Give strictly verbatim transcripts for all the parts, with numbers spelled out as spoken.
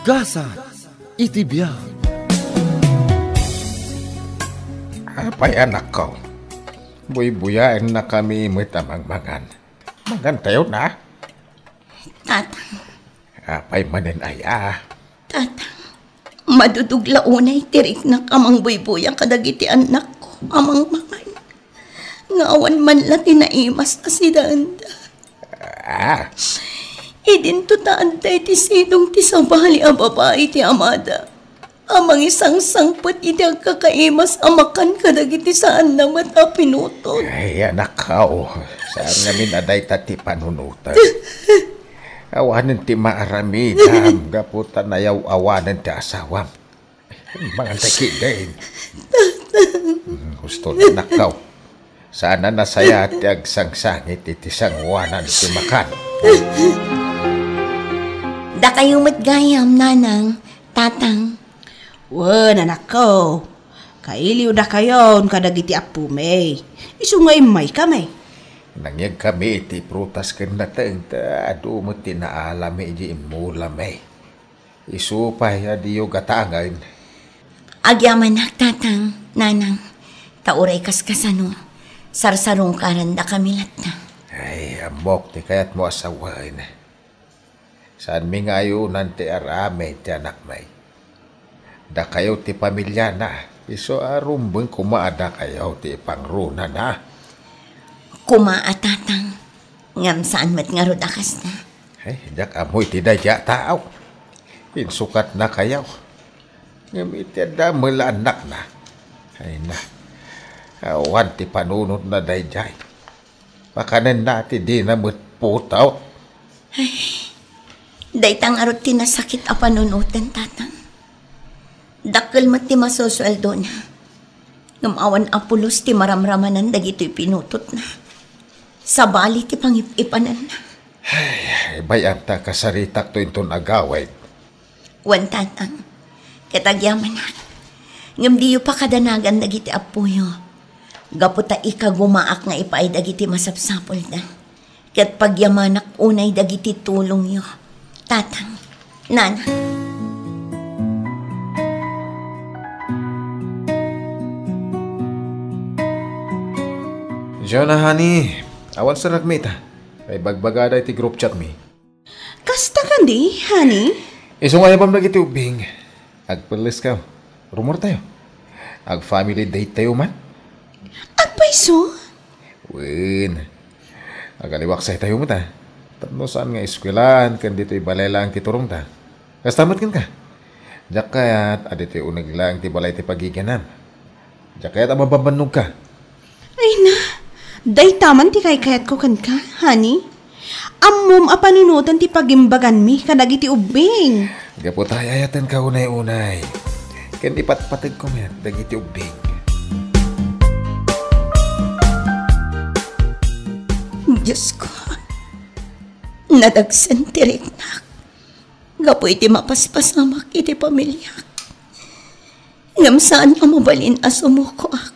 Gasat iti biag. Apay, anakko? Buybuyaennakami met a mangmangan. Mangantayon, a? Tatang. Apay manen aya? Tatang, madudugla unay ti riknak a mangbuybuya kadagiti annakko a mangmangan. Nga awan man la ti naimas a sidaenda. Ah. Idinto ta adda iti sidong ti sabali a babai ti amada a mangisangsangpet iti agkakaimas a makan kadagiti saanna met a pinutot. Ay, anakko, saan ngamin a dayta ti panunotem. Awanen ti maaramidam gapu ta nayaw-awanen ti asawam. Mangantay kidin. Hmm, husto, anakko. Saan a nasayaat ti agsangsangit iti sangoanan ti makan. Dakayo met gayam, nanang, tatang. Wen, anakko. Kailiw dakayon kadagiti appomi. Isu nga immaykami. Nangyegkami iti prutas ken nateng ta adu met ti naalami idi immulami. Isu pay a diyo gatangen. Agyamanak, tatang, nanang, ta uray kaskasano, sarsarungkarandakami latta. Ay, ammok ti kayatmo a sawen. Saanmi nga ayunan ti aramid ti anakmi. Dakayo ti pamiliana, isu a rumbeng koma a dakayo ti ipangrunana. Koma a, tatang, ngem saan met ngarud a kasta. Ay, diak ammo iti daydiay a tao. Insukatnakayo. Ngem iti adda met la annakna. Ay na, awan ti panunotna daydiay. Pakanenna ti dina met putot. Ay, dayta ngarud ti nasakit a panunoten, tatang. Dakkel met ti masusueldona. Ngem awan a pulos ti maramramanan dagitoy pinutotna. Sabali ti pangip-ipananna. Ay, bay-am ta kasaritakto inton agawid. Wen, tatang, ket agyamanak. Ngem diyo pakadanagan dagiti appoyo. Gapu ta ikagumaak nga ipaay dagiti masapsapulda. Ket pagyamanak unay dagiti tulongyo. Tatang, nana. Jonah, honey, awan serrekmi ita. Ibagbagada iti group chat mi. Kasta kadi, honey? Isu nga ayabam dagiti ubbing. Agpelleskayo. Rumortayo. Ag-family date tayo man. Agpayso? Wen. Agaliwaksaytayo met, a. Tapno saan nga eskuelaan ken ditoy balay laeng ti turongta. Kasta met kenka. Diak kayat a ditoy uneg laeng ti balay ti pagiganam. Diak kayat a mababannogka. Ay na, dayta man ti kaykayatko kenka, honey. Ammom a panunoten ti pagimbaganmi kadagiti ubbing. Gapu ta ay-ayatenka unay-unay. Ken ipatpategko met dagiti ubbing. Diosko, nadagsen ti riknak gapu iti mapaspasamak iti pamiliak. Ngem saan a mabalin a sumukoak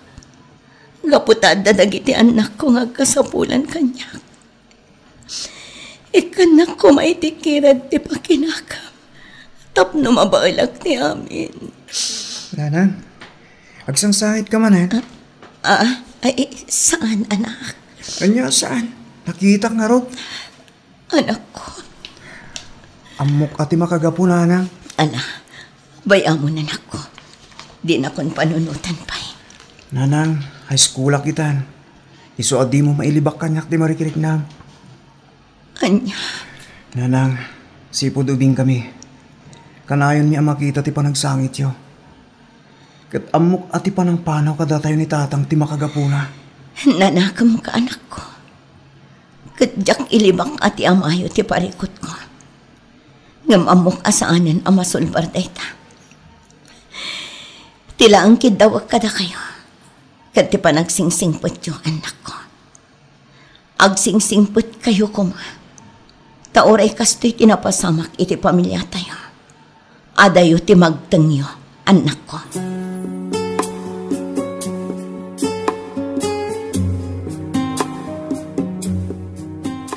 gapu ta adda dagiti annakko nga agkasapulan kaniak. Ikkannak koma iti kirad ti pakinakam tapno mabaelak ti amin. Nanang, agsangsangitko manen? Ah, ah, ay, saan, anak? Ania saan? Nakitak ngarud. Anakko. Ammok a ti makagapu, nanang. Ala, bay-amon, anakko. Dinakon panunotan pay. Nanang, high schoolak itan. Isu a dimo mailibak kaniak ti marikriknam. Ania? Nanang, sipud ubingkami, kanayonmi a makita ti panagsangityo. Ket ammok a ti panangpanaw kadatayo ni tatang ti makagapuna. Nanakemka, anakko. Ket diak ilibak a ti amayo ti parikutko. Ngem ammok a saanen a masulbar dayta. Ti laeng kiddawek kadakayo, ket ti panagsingsingpetyo, annakko. Agsingsingpetkayo koma. Ta uray kastoy ti napasamak iti pamiliatayo. Adayo ti magtengyo, annakko.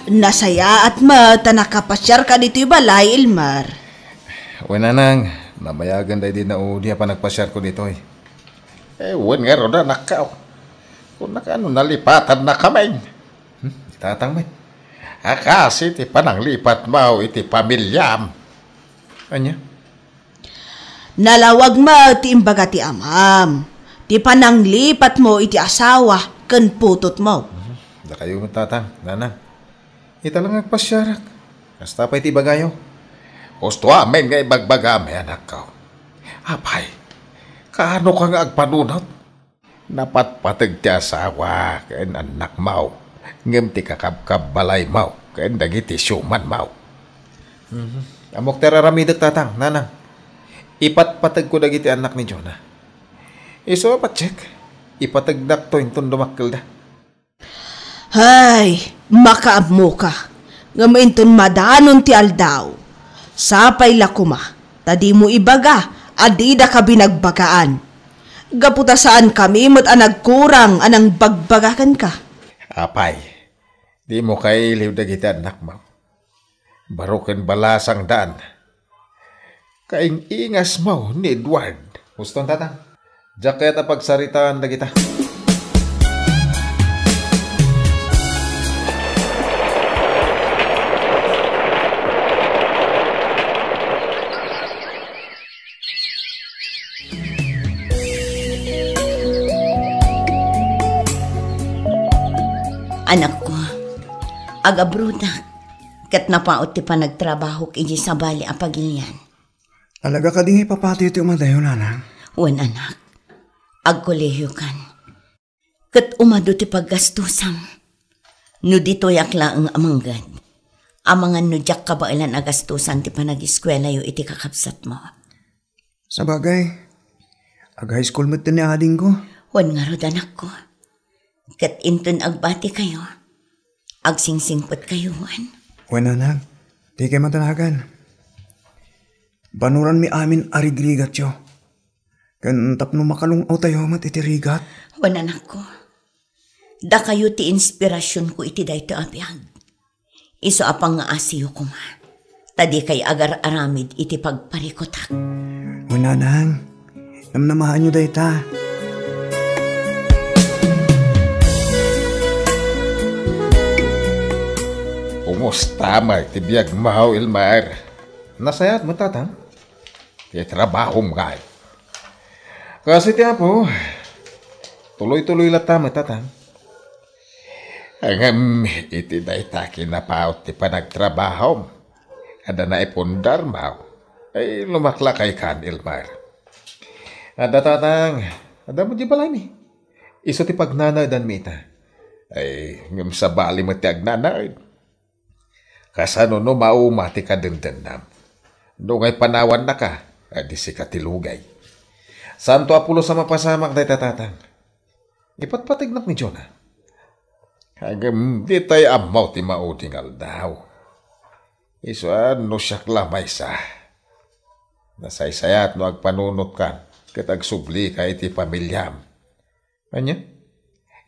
Nasayaat met ta nakapasiarka ditoy balay, Elmer. Wen, nanang, nabayagen daydi naudi a panagpasiarko ditoy. Eh, wen ngarud, anakko. Kunak, ano, nalipatannakamin. Hmm, itatang met. A, kas iti pananglipatmo iti pamiliam. Ania? Nalawag met ti imbaga ti amam, ti pananglipatmo iti asawa ken putotmo. Mhm. Dakayo met, tatang, nanang. Ita la nga agpasiarak. Kasta pay ti ibagayo. Husto amin nga ibagbagam, anakko. Apay, kaano ka nga agpanunot? Napatpateg ti asawa ken annakmo, ngem ti kakabkabbalaymo ken dagiti siomanmo. Mhm. Ammok ti ar-aramidek, tatang, nanang. Ipatpategko dagiti annak ni Jonah. Isu a patiek, ipategdakto inton dumakkelda. Hay, makaammoka. Ngem inton madanon ti aldaw, sapay la koma, ta dimo ibaga a didaka binagbagaan. Gapu ta saankami met a nagkurang a nangbagbaga kenka. Apay, dimo kailiw dagiti annakmo. Baro ken balasangdan. Kaing-ingasmo ni Edward. Huston, tatang. Diak kayat a pagsaritaan dagita. Anakko, agabrodak, ket napaut ti panagtrabahok idiay sabali a pagilian. Talaga kadi nga ipapatay ti umadayo, nanang? Wen, anak. Agkolehiyokan. Ket umadu ti paggastosam. No ditoyak laeng a mangged, amangan no diak kabaelan a gastosan ti panagiskuelayo iti kakabsatmo. Sabagay, ag-high school met ni adingko. Wen ngarud, anakko. Ket inton agbatikayo, agsingsingpetkayo, wen? Wen, anak, dikay matanagan. Banuranmi amin a rigrigatyo. Ken tapno makalung-awtayo met iti rigat. Wen, anakko. Dakayo ti inspirasionko iti daytoy a biag. Isu a pangngaasiyo koma, ta dikay agar-aramid iti pagparikutak. Wen, nanang, namnamaanyo dayta. Kumusta met ti biagmo, Elmer? Nasayaat met, tatang. Ti trabahom ngay. Kas iti Apo, tuloy-tuloy latta met, tatang. Ngem iti dayta kinapaut ti panagtrabahom, adda naipundarmo, ay, lumaklakaykan, Elmer. Adda, tatang, adda met di balaymi. Isu ti pagnanaedanmi ita. Ay, ngem sabali met ti agnanaed. Kasano no mauma ti kadendennam? No ngay panawannaka, a di sika ti lugay. Santo a pulos a mapasamak dayta, tatang. Ipatpategnak ni Jonah. Ngem ditay ammo ti maudi nga aldaw. Isu a no siak la maysa, nasaysayaat no agpanunotkan ket agsublika iti pamiliam. Ania?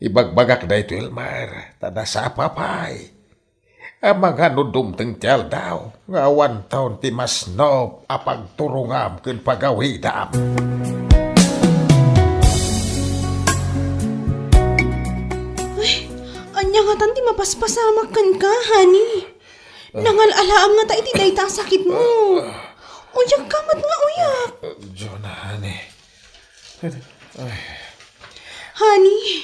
Ibagbagak daytoy, Elmer, ta nasapa pay. Amangan no dumteng ti aldaw nga awan taon ti masnop a pagturongam ken pagawidam. Ay, ania ngatan ti mapaspasamak kenka, honey? Nangal-alaam ngata iti dayta a sakitmo. Uyak ka met nga uyak. Jonah, honey. Ay. Honey,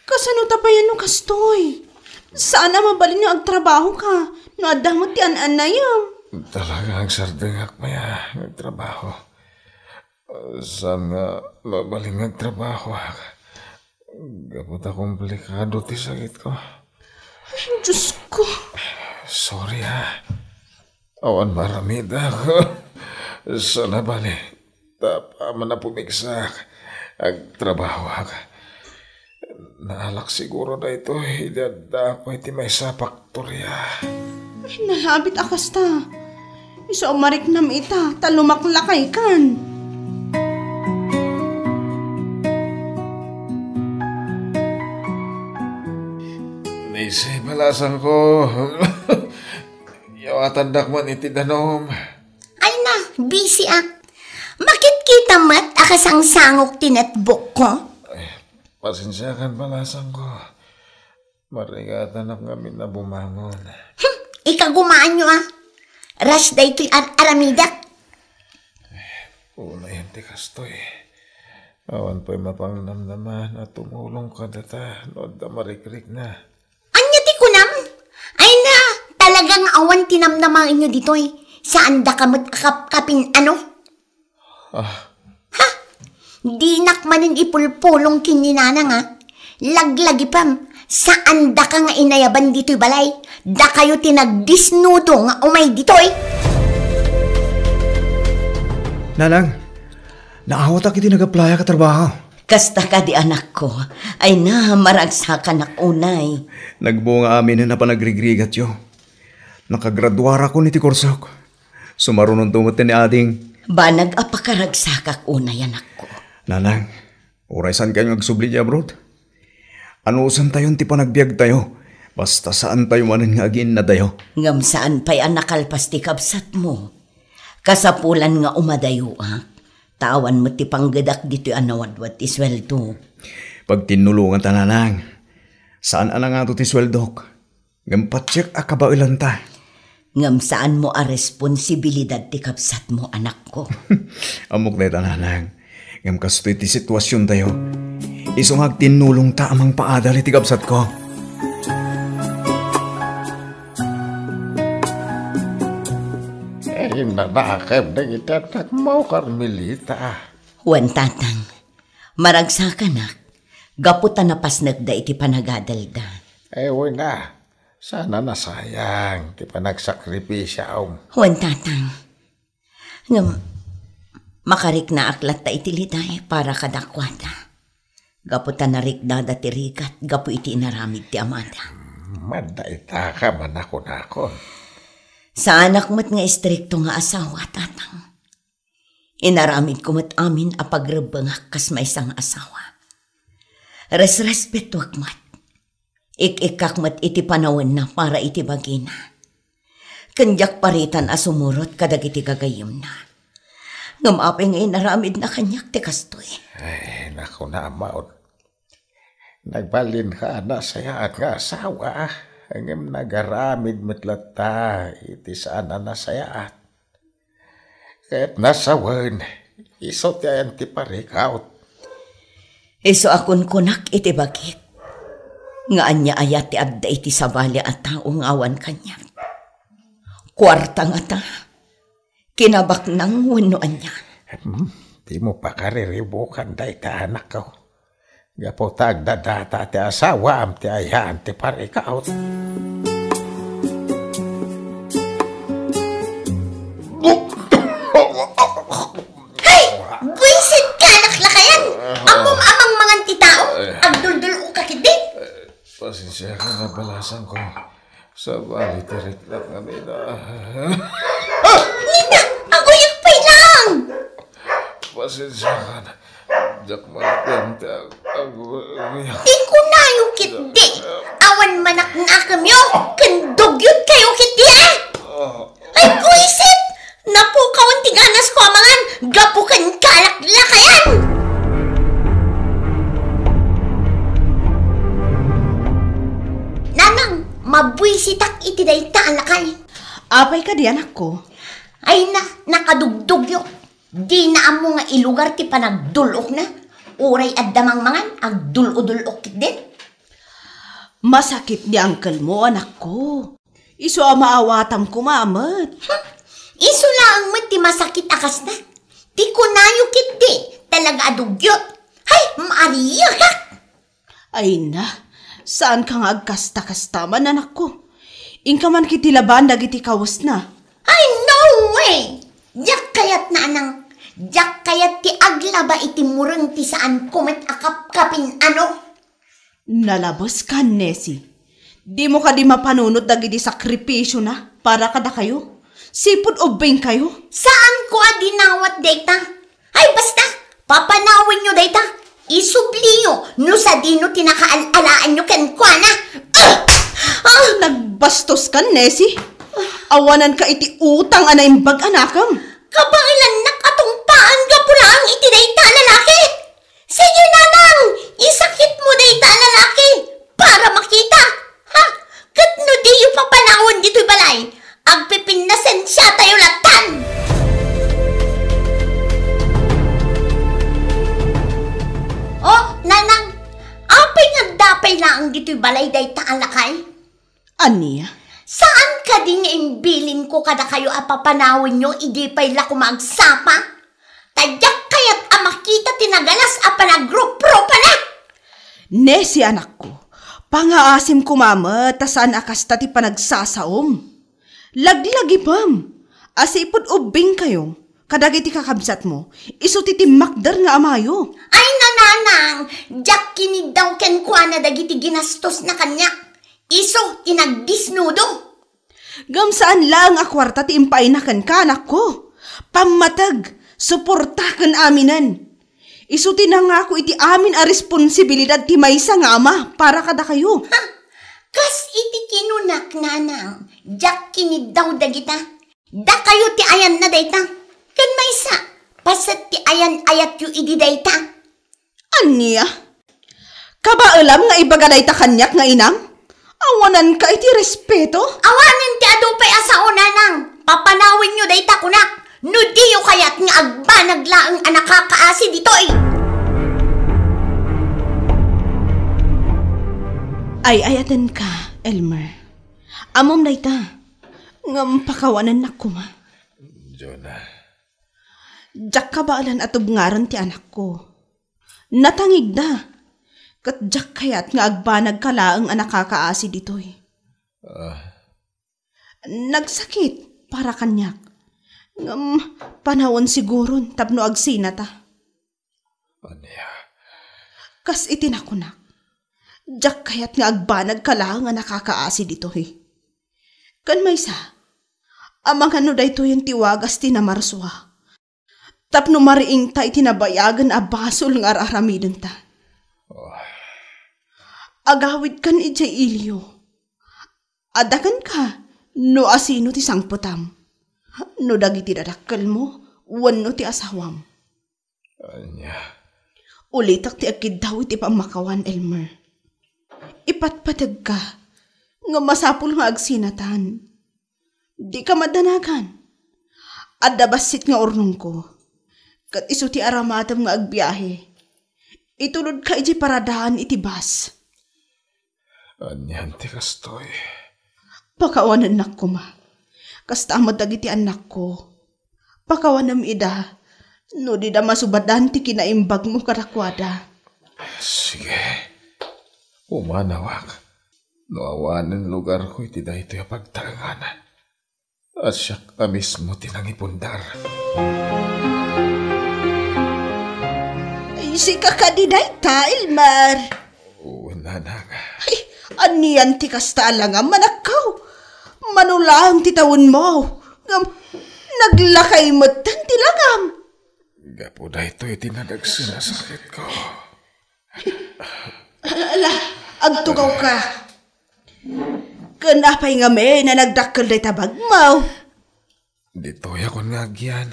kasano ta payen no kastoy? Saan a mabalin nga agtrabahoka no adda met ti an-annayam. Talaga agsardengak pay a agtrabaho. Saan nga mabalin nga agtrabahoak? Gapu ta komplikado ti sakitko. Ay, Diyos ko. Sorry, ha. Awan maaramidak. Saan a bale, ta apaman a pumigsak, agtrabahoak. Naalak siguro daytoy idi addaak pay iti maysa a faktoria. Ay, nalabit a kasta. Isu a mariknam ita, ta lumaklakaykan. Ni si balasangko. Yawatandak man iti danum. Ay na, Busy ak. Makitkita met a kasangsangok ti netbook ko. Ay, pasensiakan, balasangko. Marigatanak ngamin a bumangon. Hmm, ikagumaanyo a. Rush daytoy ar-, aramidek. Unayen ti kastoy. Awan pay mapangnamnama a tumulong kadata no adda marikrikna. Ania ti kunam? Ay na, talaga nga awan ti namnamaenyo ditoy. Saandaka met a kapkapin-ano? Ah. Ha? Dinak manen ipulpulong ken ni Nanang, a. Laglagipem, saandaka nga inayaban ditoy balay. Dakayo ti nagdisnudo nga umay ditoy. Nanang, naawatak iti nag-applyak a trabaho. Kasta kadi, anakko. Ay na, maragsakanak unay. Nagbunga aminen a panagrigrigatyo. Nakagraduarakon iti kursok. Sumarunonto met ni ading. Banag a pakaragsakak unay, anakko. Nanang, uray saankayo nga agsubli idiay abroad, anusantayon ti panagbiagtayo, basta saantayo manen nga agiinnadayo. Ngem saan pay a nakalpas ti kabsatmo. Kasapulan nga umadayoak, ta awan met ti panggedak ditoy a nawadwad ti sueldo. Pagtinnulonganta, Nanang. Saan a nangato ti sueldok. Ngem patiek a kabaelanta. Ngem saanmo a responsibilidad ti kabsatmo, anakko. Ammok dayta, Nanang. Ngem kastoy ti situasiontayo. Isu nga agtinnulongta a mangpaadal iti kabsatko. Ay, nanakem dagiti anakmo, Carmelita. Wen, Tatang. Maragsakanak. Gapu ta napasnekda iti panagadalda. Ay, wen a. Saan a nasayang ti panagsakripisyaom. Wen, Tatang. Ngem, makariknaak latta iti liday para kadakuada. Gapu ta nariknada ti rigat gapu iti inaramid ti amada. Maddaitaka man a kunakon. Saanak met nga istrikto nga asawa, Tatang. Inaramidko met amin a pagrebbengak kas maysa nga asawa. Resrespetoak met. Ik-ikkak met iti panawenna para iti bagina. Ken diak paritan a sumurot kadagiti gagayyemna. Ngem apay nga inaramidna kaniak ti kastoy? Ay, naku, Namaon. Nagbalinka a nasayaat nga asawa, ngem nagaramid met latta iti saan a nasayaat. Ket nasawen, isu ti ayan ti parikaut. Isu a kunkunak iti bagik, nga ania aya ti adda iti sabali a tao nga awan kaniak? Kuarta ngata? Kinabaknang wenno ania? Hmm, dimo pakariribukan dayta, anakko. Gapu ta agdadata ti asawaam ti ayan ti parikaut. Hay! Buisit ka, naklakayan! Ammom a mangmangan ti tao, agduldul-ok ka ketdi. Pasensiakan, balasangko. Sabali ti riknak nga nina. Nina, aguyak pay lang! Pasensiakan. Diak mangted ti ag-, aguyak. Di kunayo ketdi. Awan manaknakemyo ken dugyot kayo ketdi, a? Ah. Ay, buisit! Napukawan ti ganasko a mangan gapu ken kalaklakayan! Nanang, mabuisitak iti dayta a lakay. Apay kadi, anakko? Ay na, nakadugdugyo. Dina ammo nga ilugar ti panagdul-okna. Uray adda mangmangan, agdul-odul-ok ketdin. Masakit ni angkelmo, anakko. Isu a maawatam koma met. Hmm, isu laeng met ti masakit a kasta. Ti kunayo ketdi, talaga a dugyot. Hay, maariakak! Ay na, saanka nga agkasta-kasta man, anakko. Inka man ketdi labaen dagiti kawesna. Ay, no way! Diak kayat, Nanang. Diak kayat ti aglaba iti mureng ti saanko met a kapkapin-ano. Nalabes ka, Nesi. Dimo kadi mapanunot dagiti sakripisiona para kadakayo? Sipud ubbingkayo? Saanko a dinawat dayta. Ay, basta! Papanawenyo dayta! Isubliyo no sadino ti nakaal-alaanyo kenkuana! Ah! Ah! Nagbastos ka, Nesi. Awananka iti utang a naimbag a nakem. Kabaelan! Ay, dayta a lakay? Ania? Saan kadi nga imbilinko kadakayo a papanawenyo idi pay la koma agsapa? Ta diak kayat a makita ti nagalas a panagrupropana. Nesi, anakko, pangaasim koma met ta saan a kasta ti panagsasaom. Laglagipem a sipud ubbingkayo kadagiti kakabsatmo, isu ti timmakder nga amayo. Ay, nanang, diak kiniddaw kenkuana dagiti ginastosna kaniak. Isu ti nagdisnudo. Ngem saan laeng a kuarta ti impaayna kenka, anakko. Pammateg, suporta ken aminen. Isu ti nangako iti amin a responsibilidad ti maysa nga ama para kadakayo. Ha? Kas iti kinunak, nanang, diak kiniddaw dagita. Dakayo ti ayanna dayta. Ken maysa, paset ti ayan-ayatyo idi dayta. Ania? Kabaelam nga ibaga dayta kaniak nga inam? Awananka iti respeto? Awanen ti adu pay a sao, nanang. Papanawenyo dayta kunak. No diyo kayat nga agbanag laeng a nakakaasi ditoy. Ay-ayatenka, Elmer. Ammom dayta. Ngem pakawanennak koma. Jonah. Diak kabaelan a tubngaran ti anakko. Natangigda. Ket diak kayat nga agbanagka laeng a nakakaasi ditoy. Ah. Nagsakit para kaniak. Ngem panawen siguron tapno agsinata. Ania? Kas iti nakunak, diak kayat nga agbanagka laeng a nakakaasi ditoy. Ken maysa, amangan no daytoyen ti wagas ti namarsua. Tapno mariingta iti nabayagen a basol nga ar-aramidenta. Oh. Agawidkan idiay ilio. Adda kenka no asino ti sangpetam. No dagiti dadakkelmo wenno ti asawam. Ania? Ulitek ti agkiddaw iti pammakawan, Elmer. Ipatpategka nga masapul nga agsinatan. Dika madanagan. Adda bassit nga urnongko. Ket isu ti aramatem nga agbiahe. Itulodka idiay paradaan iti bus. Anian ti kastoy? Pakawanennak koma. Kasta met dagiti annakko. Pakawanem ida no dida masubadan ti kinaimbagmo kadakuada. Sige. Pumanawak. No awanen lugarko iti daytoy a pagtaengan, a siak a mismo ti nangipundar. Ay, sika kadi dayta, Elmer? Wen, nanang. Ay, anian ti kasta a langam, anakko? Mano laeng ti tawenmo, ngem naglakay metten ti langam. Gapu daytoy ti nadagsen a sakitko. Ala, agtugawka. Ken apay ngamin a nagdakkel dayta bagmo? Ditoyakon nga agyan.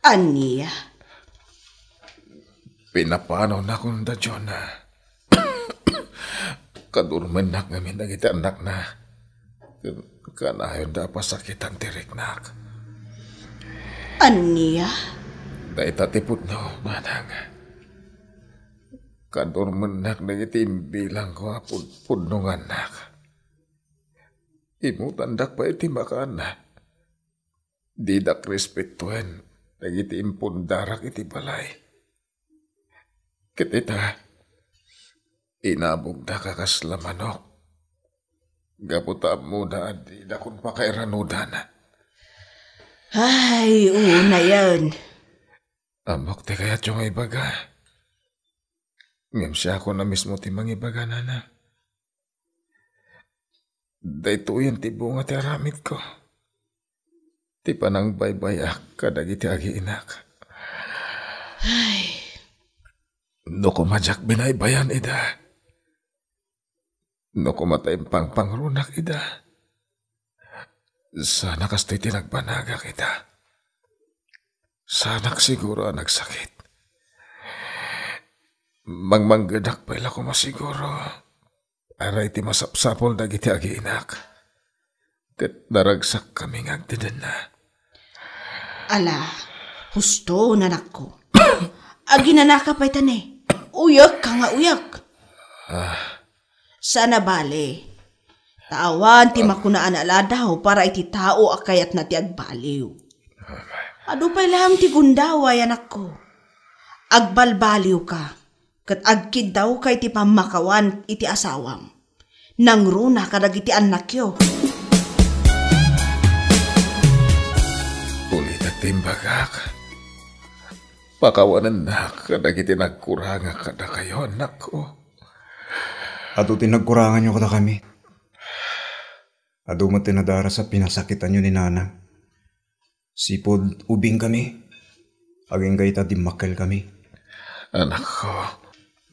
Ania? Pinapanawnak unda Jonah. Kadurmennak ngamin dagiti annakna. Ken kanayonda a pasakitan ti riknak. Ania? Dayta ti pudno, nanang. Kadurmennak dagiti imbilangko a pudpudno nga annak. Imutandak pay iti makan. Didak respetuen dagiti impundarak iti balay. Ket ita, inabogda a kasla manok. Gapu ta ammoda a didakon pakairanudan. Ay, unayen. Ammok ti kayatyo nga ibaga. Ngem siakon a mismo ti mangibaga, nanang. Daytoyen ti bunga ti aramidko. Ti panangbaybayak kadagiti agiinak. Ay. No koma diak binaybayan ida, no koma ta impangpangrunak ida, saan a kastoy ti nagbanagak ida. Saanak siguro a nagsakit. Mangmanggedak pay la koma siguro. Aray ti masapsapul dagiti agiinak. Ket naragsakkami nga agdedenna. Ala, husto, nanakko. Aginanaka pay ta ne. Uyekka nga uyek. Ah. Saan a bale. Ta awan ti makuna a naladaw para iti tao a kayatna ti agbaliw. Adu pay laeng ti gundaway, anakko. Agbalbaliwka, ket agkiddawka iti pammakawan iti asawam. Nangruna kadagiti annakyo. Ulitek ti imbagak. Pakawanennak kadagiti nagkurangak kadakayo, annakko. Adu ti nagkuranganyo kadakami. Adu met ti nadaras a pinasakitanyo ni Nanang. Sipud ubingkami, agingga ita dimmakkelkami. Anakko.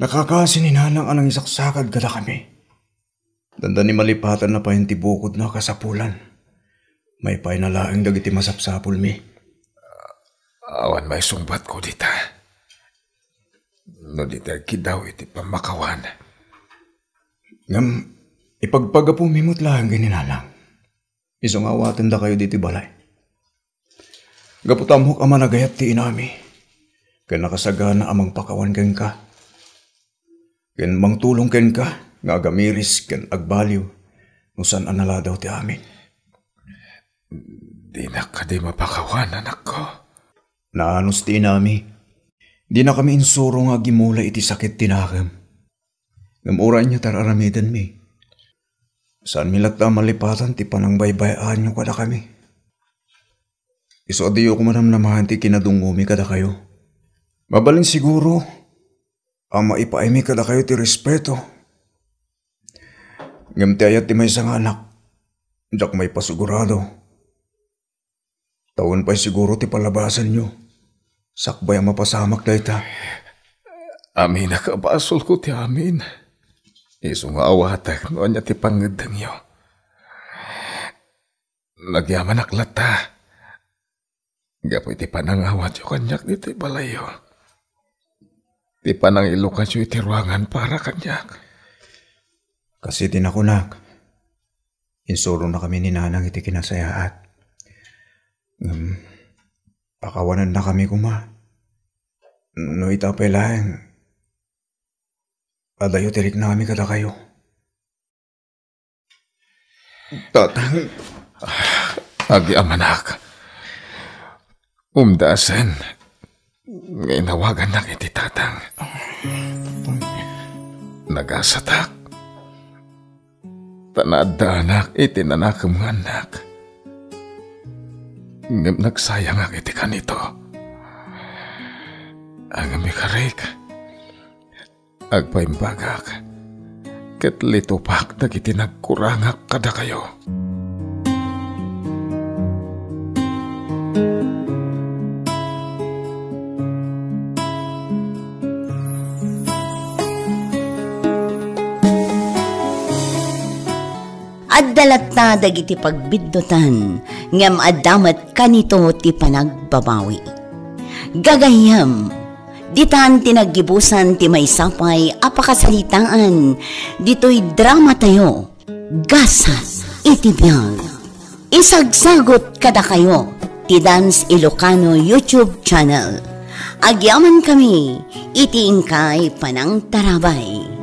Nakakaasi ni Nanang a nangisaksakad kadakami. Dandani malipatanna payen ti bukodna a kasapulan. Maipaayna laeng dagiti masapsapulmi. Awan maisungbatko dita. No di ti agkiddaw iti pammakawan. Ngem ipagpagapumi met laeng ken ni Nanang. Isu nga awaten dakayo ditoy balay. Gapu ta ammok a managayat ti inami, ken nakasagana a mangpakawan kenka, ken mangtulong kenka nga agamiris ken agbaliw no saan a naladaw ti amin. Dinak kadi mapakawan, anakko. Naanus ti inami. Dinakami insuro nga agimula iti sakit ti nakem. Ngem uray ania ti ar-aramidenmi. Saanmi latta a malipatan ti panangbaybay-aanyo kadakami. Isu a diyo koma namnamaen ti kinadungomi kadakayo. Mabalin siguro a maipaaymi kadakayo ti respeto. Ngem ti ayat ti maysa nga anak, diak maipasigurado. Tawen pay siguro ti palabasanyo. Sakbay a mapasamak dayta. Aminak a basolko ti amin. Isu nga awatek no ania ti pangngeddengyo. Nagyamanak latta. Gapu iti panangawatyo kaniak ditoy balayyo. Ti panangilukanyo iti ruangan para kaniak. Kas iti nakunak, insuronakami ni Nanang iti kinasayaat. Ngem, pakawanennakami koma. No ita pay laeng, adayo ti riknami kadakayo. Tatang. Agyamanak. Umdasen nga inawagannak iti tatang. Nagasatak. Ta naaddaanak iti nanakem nga annak. Ngem nagsayangak iti kanito. Ngem ikarik, agpaimbagak, ket litupak dagiti nagkurangak kadakayo. Adda latta dagiti pagbiddutan, ngem adda met kanito ti panagbabawi. Gagayyem, ditan ti naggibusan ti maysa pay a pakasaritaan ditoy dramatayo, Gasat iti Biag. Isagsagut kadakayo ti Dance Ilocano YouTube channel. Agyamankami iti inkay panangtarabay.